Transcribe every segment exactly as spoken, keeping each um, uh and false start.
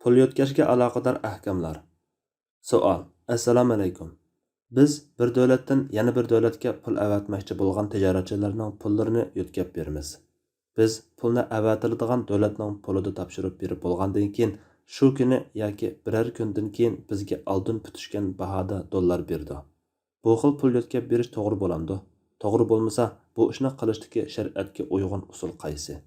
پۇل يۆتكەشكە ئالاقىدار ئەھكاملار. سوئال. ئەسسالامۇئەلەيكۇم. بىز بىر دۆلەتتىن يەنە بىر دۆلەتكە پۇل ئەۋەتمەكچى بولغان تىجارەتچىلەرنىڭ پۇللىرىنى يۆتكەپ بېرىمىز. بىز پۇلنى ئەۋەتىلىدىغان دۆلەتنىڭ پۇلىدا تاپشۇرۇپ بېرىپ بولغاندىن كېيىن، شۇ كۈنى ياكى بىرەر كۈندىن كېيىن بىزگە ئالدىن پۈتۈشكەن باھادا دوللار بېرىدۇ. بۇ خىل پۇل يۆتكەپ بېرىش توغرا بولامدۇ؟ توغرا بولمىسا، بۇ ئىشنى قىلىشتىكى شەرىئەتكە ئۇيغۇن ئۇسۇل قايسى؟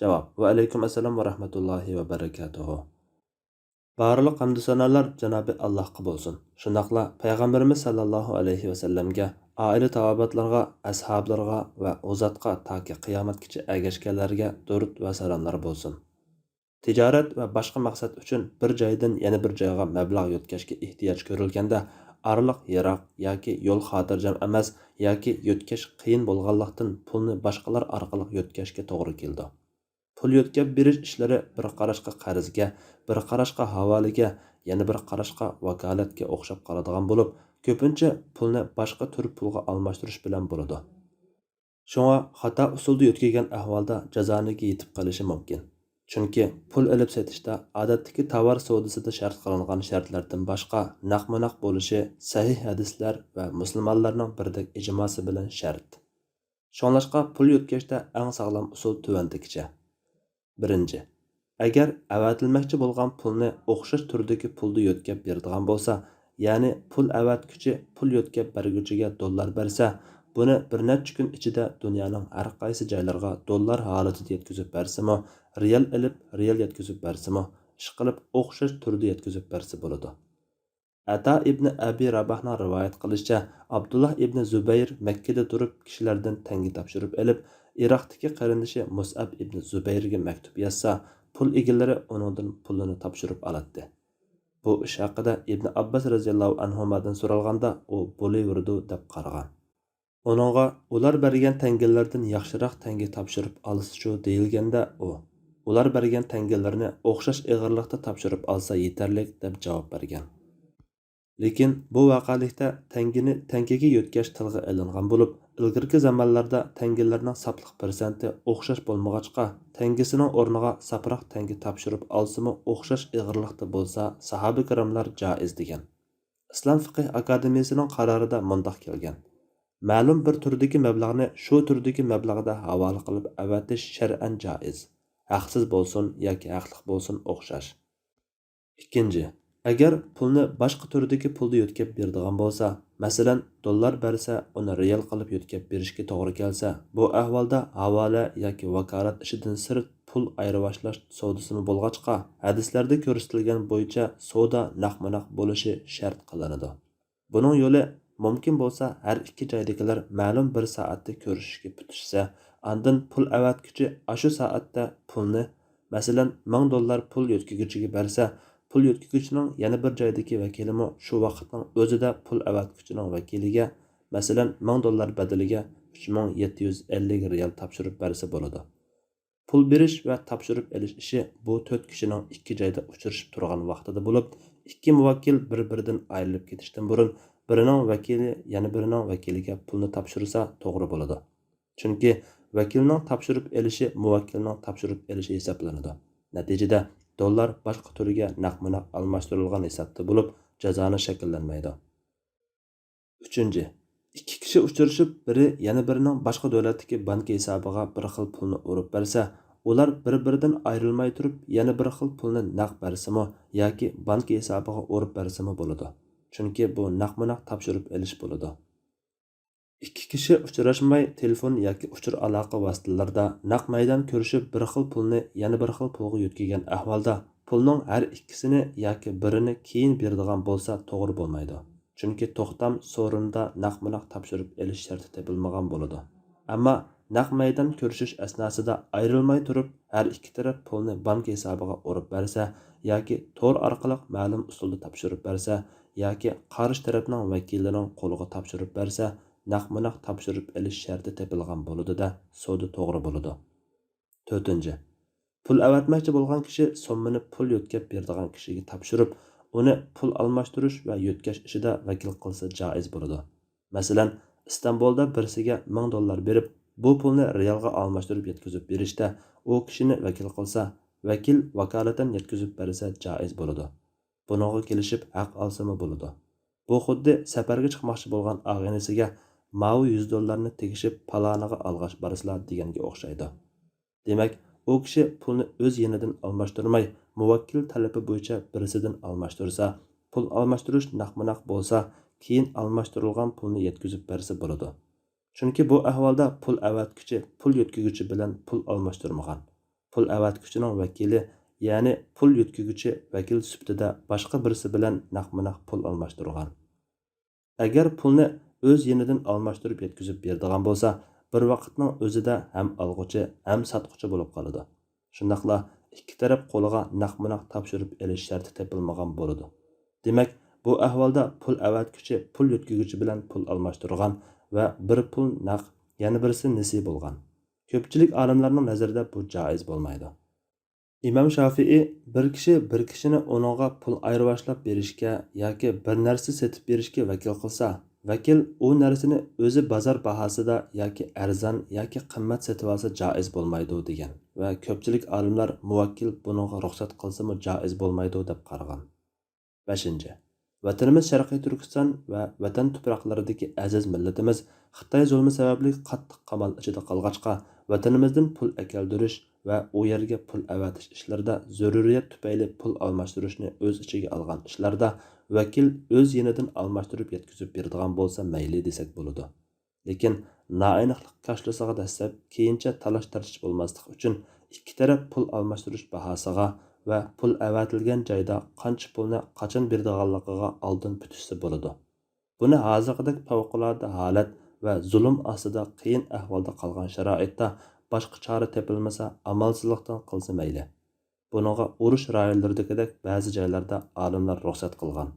جاۋاب. ۋەئەلەيكۇم ئەسسالام ۋە رەھمەتۇللاھى ۋە بەرىكاتۇھۇ. بارلىق ھەمدۇ سانالار جانابى ئاللاھقا بولسۇن. شۇنداقلا پەيغەمبىرىمىز ساللاللاھۇ ئەلەيھى ۋەسەللەمگە، ئائىلە تاۋابىئاتلىرىغا، ئەسھابلىرىغا ۋە ئۇ زاتقا تاكى قىيامەتكىچە ئەگەشكەنلەرگە دۇرۇت ۋە سالاملار بولسۇن. تىجارەت ۋە باشقا مەقسەت ئۈچۈن بىر جايدىن يەنە بىر جايغا مەبلەغ يۆتكەشكە ئېھتىياج كۆرۈلگەندە، ئارىلىق يىراق ياكى يول خاتىرجەم ئەمەس ياكى يۆتكەش قىيىن بولغانلىقتىن، پۇلنى باشقىلار ئارقىلىق يۆتكەشكە توغرا كېلىدۇ. پۇل يۆتكەپ بېرىش ئىشلىرى بىر قاراشقا قەرزگە، بىر قاراشقا ھاۋالىگە، يەنە بىر قاراشقا ۋاكالەتكە ئوخشاپ قالىدىغان بولۇپ، كۆپىنچە پۇلنى باشقا تۈر پۇلغا ئالماشتۇرۇش بىلەن بولىدۇ. شۇڭا خاتا ئۇسۇلدا يۆتكىگەن ئەھۋالدا جازانىگە يېتىپ قېلىشى مۇمكىن. چۈنكى پۇل ئېلىپ سېتىشتا ئادەتتىكى تاۋار سودىسىدا شەرت قىلىنغان شەرتلەردىن باشقا نەقمۇ نەق بولۇشى سەھىھ ھەدىسلەر ۋە مۇسۇلمانلارنىڭ بىردەك ئىجماسى بىلەن شەرت. شۇڭلاشقا پۇل يۆتكەشتە ئەڭ ساغلام ئۇسۇل تۆۋەندىكىچە. بىرىنچى، ئەگەر ئەۋەتىلمەكچى بولغان پۇلنى ئوخشاش تۈردىكى پۇلدا يۆتكەپ بېرىدىغان بولسا، يەنى پۇل ئەۋەتكۈچى پۇل يۆتكەپ بەرگۈچىگە دوللار بەرسە، بۇنى بىر نەچچە كۈن ئىچىدە دۇنيانىڭ ھەر قايسى جايلىرىغا دوللار ھالىتىدە يەتكۈزۈپ بەرسىمۇ، رېئال ئېلىپ رېئال يەتكۈزۈپ بەرسىمۇ، ئىشقىلىپ ئوخشاش تۈردە يەتكۈزۈپ بەرسە بولىدۇ. ئەتا ئىبنى ئەبى راباھنىڭ رىۋايەت قىلىشىچە، ئابدۇللا ئىبنى زۇبەير مەككىدە تۇرۇپ كىشىلەردىن تەڭگە تاپشۇرۇپ ئېلىپ، ئىراقتىكى قېرىندىشى مۇسئەب ئىبنى زۇبەيرگە مەكتۇپ يازسا، پۇل ئىگىلىرى ئۇنىڭدىن پۇلىنى تاپشۇرۇپ ئالاتتى. بۇ ئىش ھەققىدە ئىبنى ئابباس رەزىياللاھۇ ئەنھۇمادىن سورالغاندا، ئۇ بولۇۋېرىدۇ دەپ قارىغان. ئۇنىڭغا ئۇلار بەرگەن تەڭگىلەردىن ياخشىراق تەڭگە تاپشۇرۇپ ئالسىچۇ دېيىلگەندە، ئۇ، ئۇلار بەرگەن تەڭگىلىرىنى ئوخشاش ئېغىرلىقتا تاپشۇرۇپ ئالسا يېتەرلىك، دەپ جاۋاب بەرگەن. لېكىن بۇ ۋەقەلىكتە تەڭگىنى تەڭگىگە يۆتكەش تىلغا ئېلىنغان بولۇپ، ئىلگىرىكى زامانلاردا تەڭگىلەرنىڭ ساپلىق پىرسەنتى ئوخشاش بولمىغاچقا، تەڭگىسىنىڭ ئورنىغا ساپراق تەڭگە تاپشۇرۇپ ئالسىمۇ ئوخشاش ئېغىرلىقتا بولسا، ساھابە كىراملار جائىز دېگەن. ئىسلام فىقىھ ئاكادېمىيىسىنىڭ قارارىدا مۇنداق كەلگەن: مەلۇم بىر تۈردىكى مەبلەغنى شۇ تۈردىكى مەبلەغدە ھاۋالە قىلىپ ئەۋەتىش شەرئەن جائىز. ھەقسىز بولسۇن ياكى ھەقلىق بولسۇن ئوخشاش. ئىككىنچى، ئەگەر پۇلنى باشقا تۈردىكى پۇلدا يۆتكەپ بېرىدىغان بولسا، مەسىلەن، دوللار بەرسە، ئۇنى رېئال قىلىپ يۆتكەپ بېرىشكە توغرا كەلسە، بۇ ئەھۋالدا ھاۋالە ياكى ۋاكالەت ئىشىدىن سىرت پۇل ئايرىۋاشلاش سودىسىمۇ بولغاچقا، ھەدىسلەردە كۆرسىتىلگەن بويىچە سودا نەقمۇ نەق بولۇشى شەرت قىلىنىدۇ. بۇنىڭ يولى، مۇمكىن بولسا ھەر ئىككى جايدىكىلەر مەلۇم بىر سائەتتە كۆرۈشۈشكە پۈتۈشسە، ئاندىن پۇل ئەۋەتكۈچى ئاشۇ سائەتتە پۇلنى، مەسىلەن، مىڭ دوللار پۇل يۆتكىگۈچىگە بەرسە، پۇل يۆتكىگۈچىنىڭ يەنە بىر جايدىكى ۋەكىلىمۇ شۇ ۋاقىتنىڭ ئۆزىدە پۇل ئەۋەتكۈچىنىڭ ۋەكىلىگە، مەسىلەن، مىڭ دوللار بەدىلىگە ئۈچ مىڭ يەتتە يۈز ئەللىك رېئال تاپشۇرۇپ بەرسە بولىدۇ. پۇل بېرىش ۋە تاپشۇرۇپ ئېلىش ئىشى بۇ تۆت كىشىنىڭ ئىككى جايدا ئۇچرىشىپ تۇرغان ۋاقتىدا بولۇپ، ئىككى مۇۋەككىل بىر-بىرىدىن ئايرىلىپ كېتىشتىن بۇرۇن، بىرىنىڭ ۋەكىلى يەنە بىرىنىڭ ۋەكىلىگە پۇلنى تاپشۇرسا توغرا بولىدۇ. چۈنكى ۋەكىلنىڭ تاپشۇرۇپ ئېلىشى مۇۋەككىلنىڭ تاپشۇرۇپ ئېلىشى ھېسابلىنىدۇ. نەتىجىدە، دوللار باشقا تۈرگە نەقمۇ نەق ئالماشتۇرۇلغان ھېسابتا بولۇپ، جازانى شەكىللەنمەيدۇ. ئۈچىنچى، ئىككى كىشى ئۇچرىشىپ، بىرى يەنە بىرىنىڭ باشقا دۆلەتتىكى بانكا ھېسابىغا بىر خىل پۇلنى ئۇرۇپ بەرسە، ئۇلار بىر-بىرىدىن ئايرىلماي تۇرۇپ، يەنە بىر خىل پۇلنى نەق بەرسىمۇ ياكى بانكا ھېسابىغا ئۇرۇپ بەرسىمۇ بولىدۇ. چۈنكى بۇ نەقمۇ نەق تاپشۇرۇپ ئېلىش بولىدۇ. ئىككى كىشى ئۇچراشماي، تېلېفون ياكى ئۇچۇر ئالاقە ۋاسىتىلىرىدا نەق مەيدان كۆرۈشۈپ، بىر خىل پۇلنى يەنە بىر خىل پۇلغا يۆتكىگەن ئەھۋالدا، پۇلنىڭ ھەر ئىككىسىنى ياكى بىرىنى كېيىن بېرىدىغان بولسا توغرا بولمايدۇ. چۈنكى توختام سورۇنىدا نەقمۇ نەق تاپشۇرۇپ ئېلىش شەرتى تېپىلمىغان بولىدۇ. ئەمما نەق مەيدان كۆرۈشۈش ئەسناسىدا ئايرىلماي تۇرۇپ، ھەر ئىككى تەرەپ پۇلنى بانكا ھېسابىغا ئۇرۇپ بەرسە ياكى تور ئارقىلىق مەلۇم ئۇسۇلدا تاپشۇرۇپ بەرسە ياكى قارشى تەرەپنىڭ ۋەكىلىنىڭ قولىغا تاپشۇرۇپ بەرسە، نەقمۇ نەق تاپشۇرۇپ ئېلىش شەرتى تېپىلغان بولىدۇ-دە، سودا توغرا بولىدۇ. تۆتىنچى، پۇل ئەۋەتمەكچى بولغان كىشى سوممىنى پۇل يۆتكەپ بېرىدىغان كىشىگە تاپشۇرۇپ، ئۇنى پۇل ئالماشتۇرۇش ۋە يۆتكەش ئىشىدا ۋەكىل قىلسا جائىز بولىدۇ. مەسىلەن، ئىستانبۇلدا بىرسىگە مىڭ دوللار بېرىپ، بۇ پۇلنى رېئالغا ئالماشتۇرۇپ يەتكۈزۈپ بېرىشتە ئۇ كىشىنى ۋەكىل قىلسا، ۋەكىل ۋاكالىتەن يەتكۈزۈپ بەرسە جائىز بولىدۇ. بۇنىڭغا كېلىشىپ ھەق ئالسىمۇ بولىدۇ. بۇ خۇددى سەپەرگە چىقماقچى بولغان ئاغىنىسىگە ماۋۇ يۈز دوللارنى تېگىشىپ پالانىغا ئالغاچ بارىسىلا دېگەنگە ئوخشايدۇ. دېمەك، ئۇ كىشى پۇلنى ئۆز يېنىدىن ئالماشتۇرماي، مۇۋەككىل تەلىپى بويىچە بىرسىدىن ئالماشتۇرسا، پۇل ئالماشتۇرۇش ناقمۇناق بولسا، كېيىن ئالماشتۇرۇلغان پۇلنى يەتكۈزۈپ بەرسە بولىدۇ. چۈنكى بۇ ئەھۋالدا پۇل ئەۋەتكۈچى پۇل يۆتكىگۈچى بىلەن پۇل ئالماشتۇرمىغان. پۇل ئەۋەتكۈچىنىڭ ۋەكىلى، يەنى پۇل يۆتكىگۈچى ۋەكىل سۈپىتىدە باشقا بىرسى بىلەن ناقمۇناق پۇل ئالماشتۇرغان. ئەگەر پۇلنى ئۆز يېنىدىن ئالماشتۇرۇپ يەتكۈزۈپ بېرىدىغان بولسا، بىر ۋاقىتنىڭ ئۆزىدە ھەم ئالغۇچى، ھەم ساتقۇچى بولۇپ قالىدۇ. شۇنداقلا ئىككى تەرەپ قولىغا ناقمۇناق تاپشۇرۇپ ئېلىش شەرتى تېپىلمىغان بولىدۇ. دېمەك، بۇ ئەھۋالدا پۇل ئەۋەتكۈچى پۇل يۆتكىگۈچى بىلەن پۇل ئالماشتۇرغان ۋە بىر پۇل نەق، يەنە بىرسى نېسى بولغان. كۆپچىلىك ئالىملارنىڭ نەزىرىدە بۇ جائىز بولمايدۇ. ئىمام شافىئى بىر كىشى بىر كىشىنى ئۇنىڭغا پۇل ئايرىۋاشلاپ بېرىشكە ياكى بىر نەرسە سېتىپ بېرىشكە ۋەكىل قىلسا، ۋەكىل ئۇ نەرسىنى ئۆزى بازار باھاسىدا ياكى ئەرزان ياكى قىممەت سېتىۋالسا جائىز بولمايدۇ دېگەن ۋە كۆپچىلىك ئالىملار مۇۋەككىل بۇنىڭغا رۇخسەت قىلسىمۇ جائىز بولمايدۇ دەپ قارىغان. بەشىنچى، ۋەتىنىمىز شەرقىي تۈركىستان ۋە ۋەتەن تۇپراقلىرىدىكى ئەزىز مىللىتىمىز خىتاي زۇلمى سەۋەبلىك قاتتىق قامال ئىچىدە قالغاچقا، ۋەتىنىمىزدىن پۇل ئەكەلدۈرۈش ۋە ئۇ يەرگە پۇل ئەۋەتىش ئىشلىرىدا زۆرۈرىيەت تۈپەيلى پۇل ئالماشتۇرۇشنى ئۆز ئىچىگە ئالغان ئىشلاردا ۋەكىل ئۆز يېنىدىن ئالماشتۇرۇپ يەتكۈزۈپ بېرىدىغان بولسا مەيلى دېسەك بولىدۇ. لېكىن نائېنىقلىق كاشىلىسىغا دەسسەپ، كېيىنچە تالاش-تارتىش بولماسلىق ئۈچۈن، ئىككى تەرەپ پۇل ئالماشتۇرۇش باھاسىغا ۋە پۇل ئەۋەتىلگەن جايدا قانچە پۇلنى قاچان بېرىدىغانلىقىغا ئالدىن پۈتۈشسە بولىدۇ. بۇنى ھازىرقىدەك پەۋقۇلئاددە ھالەت ۋە زۇلۇم ئاستىدا قىيىن ئەھۋالدا قالغان شارائىتتا باشقا چارە تېپىلمىسا، ئامالسىزلىقتىن قىلسا مەيلى. بۇنىڭغا ئۇرۇش رايونلىرىدىكىدەك بەزى جايلاردا ئالىملار رۇخسەت قىلغان.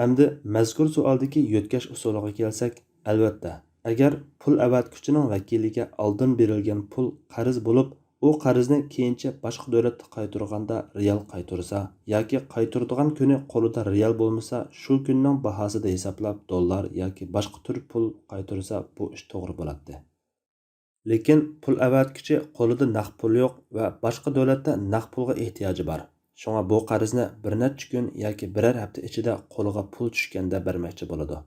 ئەمدى مەزكۇر سوئالدىكى يۆتكەش ئۇسۇلىغا كەلسەك، ئەلۋەتتە، ئەگەر پۇل ئەۋەتكۈچىنىڭ ۋەكىلىگە ئالدىن بېرىلگەن پۇل قەرز بولۇپ، ئۇ قەرزنى كېيىنچە باشقا دۆلەتتە قايتۇرغاندا رېئال قايتۇرسا ياكى قايتۇرىدىغان كۈنى قولىدا رېئال بولمىسا، شۇ كۈننىڭ باھاسىدا ھېسابلاپ دوللار ياكى باشقا تۈر پۇل قايتۇرسا، بۇ ئىش توغرا بولاتتى. لېكىن پۇل ئەۋەتكۈچى قولىدا نەق پۇل يوق ۋە باشقا دۆلەتتە نەق پۇلغا ئېھتىياجى بار. شۇڭا بۇ قەرزنى بىر نەچچە كۈن ياكى بىرەر ھەپتە ئىچىدە قولىغا پۇل چۈشكەندە بەرمەكچى بولىدۇ.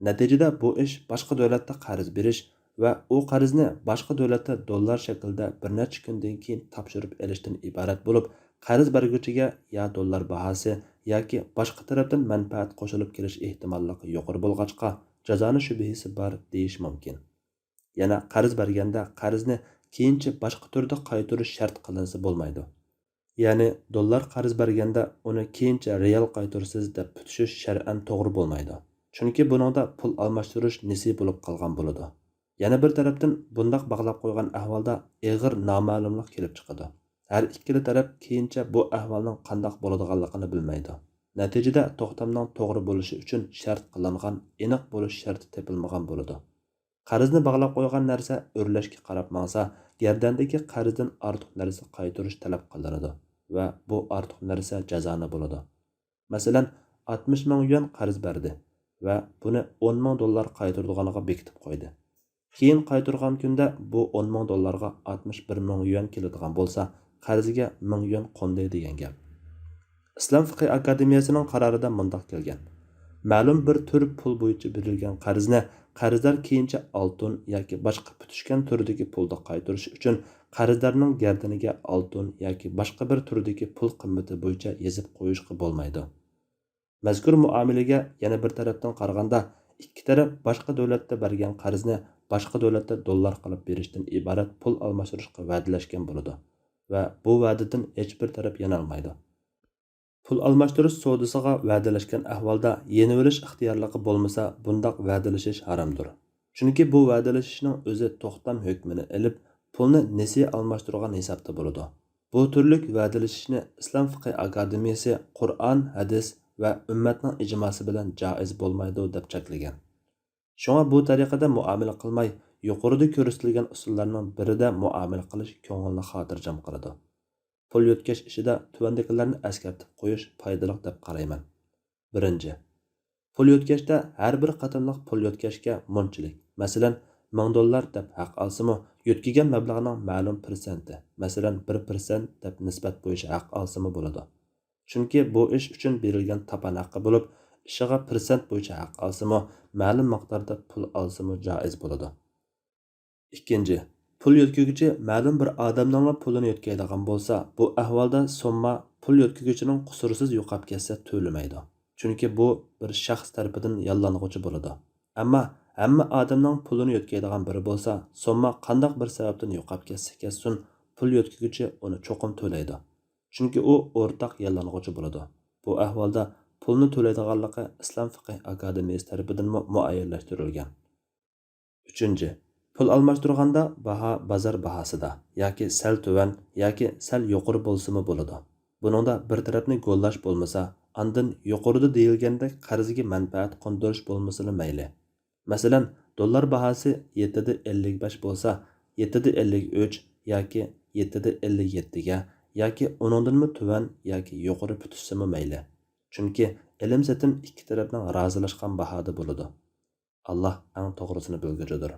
نەتىجىدە بۇ ئىش باشقا دۆلەتتە قەرز بېرىش ۋە ئۇ قەرزنى باشقا دۆلەتتە دوللار شەكلىدە بىر نەچچە كۈندىن كېيىن تاپشۇرۇپ ئېلىشتىن ئىبارەت بولۇپ، قەرز بەرگۈچىگە يا دوللار باھاسى ياكى باشقا تەرەپتىن مەنپەئەت قوشۇلۇپ كېلىش ئېھتىماللىقى يۇقىرى بولغاچقا، جازانى شۈبھىسى بار دېيىش مۇمكىن. يەنە قەرز بەرگەندە قەرزنى كېيىنچە باشقا تۈردە قايتۇرۇش شەرت قىلىنسا بولمايدۇ. يەنى دوللار قەرز بەرگەندە ئۇنى كېيىنچە رېئال قايتۇرىسىز دەپ پۈتۈشۈش شەرئەن توغرا بولمايدۇ. چۈنكى بۇنىڭدا پۇل ئالماشتۇرۇش نېسى بولۇپ قالغان بولىدۇ. يەنە بىر تەرەپتىن بۇنداق باغلاپ قويغان ئەھۋالدا ئېغىر نامەلۇملۇق كېلىپ چىقىدۇ. ھەر ئىككىلا تەرەپ كېيىنچە بۇ ئەھۋالنىڭ قانداق بولىدىغانلىقىنى بىلمەيدۇ. نەتىجىدە توختامنىڭ توغرا بولۇشى ئۈچۈن شەرت قىلىنغان ئېنىق بولۇش شەرتى تېپىلمىغان بولىدۇ. قەرزنى باغلاپ قويغان نەرسە ئۆرلەشكە قاراپ ماڭسا، گەردەندىكى قەرزدىن ئارتۇق نەرسە قايتۇرۇش تەلەپ قىلىنىدۇ ۋە بۇ ئارتۇق نەرسە جازانى بولىدۇ. مەسىلەن، ئاتمىش مىڭ يۈەن قەرز بەردى ۋە بۇنى ئون مىڭ دوللار قايتۇرىدىغانغا بېكىتىپ قويدى. كېيىن قايتۇرغان كۈندە بۇ ئون مىڭ دوللارغا ئاتمىش بىر مىڭ يۈەن كېلىدىغان بولسا، قەرزگە مىڭ يۈەن قوندى دېگەن گەپ. ئىسلام فىقھى ئاكادېمىيەسىنىڭ قارارىدا مۇنداق كەلگەن: مەلۇم بىر تۈر پۇل بويىچە بېرىلگەن قەرزنى قەرزدار كېيىنچە ئالتۇن ياكى باشقا پۈتۈشكەن تۈردىكى پۇلدا قايتۇرۇش ئۈچۈن، قەرزدارنىڭ گەردىنىگە ئالتۇن ياكى باشقا بىر تۈردىكى پۇل قىممىتى بويىچە يېزىپ قويۇشقا بولمايدۇ. مەزكۇر مۇئامىلىگە يەنە بىر تەرەپتىن قارىغاندا، ئىككى تەرەپ باشقا دۆلەتتە بەرگەن قەرزنى باشقا دۆلەتتە دوللار قىلىپ بېرىشتىن ئىبارەت پۇل ئالماشتۇرۇشقا ۋەدىلەشكەن بولىدۇ ۋە بۇ ۋەدىدىن ھېچبىر تەرەپ يانالمايدۇ. پۇل ئالماشتۇرۇش سودىسىغا ۋەدىلەشكەن ئەھۋالدا يېنىۋېلىش ئىختىيارلىقى بولمىسا، بۇنداق ۋەدىلىشىش ھارامدۇر. چۈنكى بۇ ۋەدىلىشىشنىڭ ئۆزى توختام ھۆكمىنى ئېلىپ، پۇلنى نېسى ئالماشتۇرغان ھېسابتا بولىدۇ. بۇ تۈرلۈك ۋەدىلىشىشنى ئىسلام فىقھى ئاكادېمىيەسى قۇرئان، ھەدىس ۋە ئۈممەتنىڭ ئىجماسى بىلەن جائىز بولمايدۇ دەپ چەكلىگەن. شۇڭا بۇ تەرىقىدە مۇئامىلە قىلماي، يۇقىرىدا كۆرسىتىلگەن ئۇسۇللارنىڭ بىرىدە مۇئامىلە قىلىش كۆڭۈلنى خاتىرجەم قىلىدۇ. پۇل يۆتكەش ئىشىدا تۆۋەندىكىلەرنى ئەسكەرتىپ قويۇش پايدىلىق دەپ قارايمەن. بىرىنچى، پۇل يۆتكەشتە ھەر بىر قېتىملىق پۇل يۆتكەشكە مۇنچىلىك، مەسىلەن، مىڭ دوللار دەپ ھەق ئالسىمۇ، يۆتكىگەن مەبلەغنىڭ مەلۇم پىرسەنتى، مەسىلەن، بىر پىرسەنت دەپ نىسبەت بويىچە ھەق ئالسىمۇ بولىدۇ. چۈنكى بۇ ئىش ئۈچۈن بېرىلگەن تاپان ھەققى بولۇپ، ئىشىغا پىرسەنت بويىچە ھەق ئالسىمۇ، مەلۇم مىقداردا پۇل ئالسىمۇ جائىز بولىدۇ. ئىككىنچى، پۇل يۆتكىگۈچى مەلۇم بىر ئادەمنىڭلا پۇلىنى يۆتكەيدىغان بولسا، بۇ ئەھۋالدا سومما پۇل يۆتكىگۈچىنىڭ قۇسۇرسىز يوقاپ كەتسە تۆلىمەيدۇ. چۈنكى بۇ بىر شەخس تەرىپىدىن ياللانغۇچى بولىدۇ. ئەمما ھەممە ئادەمنىڭ پۇلىنى يۆتكەيدىغان بىرى بولسا، سومما قانداق بىر سەۋەبتىن يوقاپ كەتسە كەتسۇن، پۇل يۆتكىگۈچى ئۇنى چوقۇم تۆلەيدۇ. چۈنكى ئۇ ئورتاق ياللانغۇچى بولىدۇ. بۇ ئەھۋالدا پۇلنى تۆلەيدىغانلىقى ئىسلام فىقىھ ئاكادېمىيىسى تەرىپىدىنمۇ مۇئەييەنلەشتۈرۈلگەن. ئۈچىنچى، پۇل ئالماشتۇرغاندا باھا بازار باھاسىدا ياكى سەل تۆۋەن ياكى سەل يۇقىرى بولسىمۇ بولىدۇ. بۇنىڭدا بىر تەرەپنى گوللاش بولمىسا، ئاندىن يۇقىرىدا دېيىلگەندەك قەرزگە مەنپەئەت قوندۇرۇش بولمىسىلا مەيلى. مەسىلەن، دوللار باھاسى يەتتىدە ئەللىك بەش بولسا، يەتتىدە ئەللىك ئۈچ ياكى يەتتىدە ئەللىك يەتتىگە ياكى ئۇنىڭدىنمۇ تۆۋەن ياكى يۇقىرى پۈتۈشسىمۇ مەيلى. چۈنكى ئېلىم-سېتىم ئىككى تەرەپنىڭ رازىلاشقان باھادا بولىدۇ. ئاللاھ ئەڭ توغرىسىنى بىلگۈچىدۇر.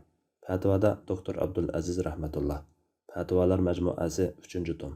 پەتىۋادا دوكتور ئابدۇل ئەزىز رەھمەتۇللا. پەتىۋالار مەجمۇئەسى، ئۈچىنچى توم.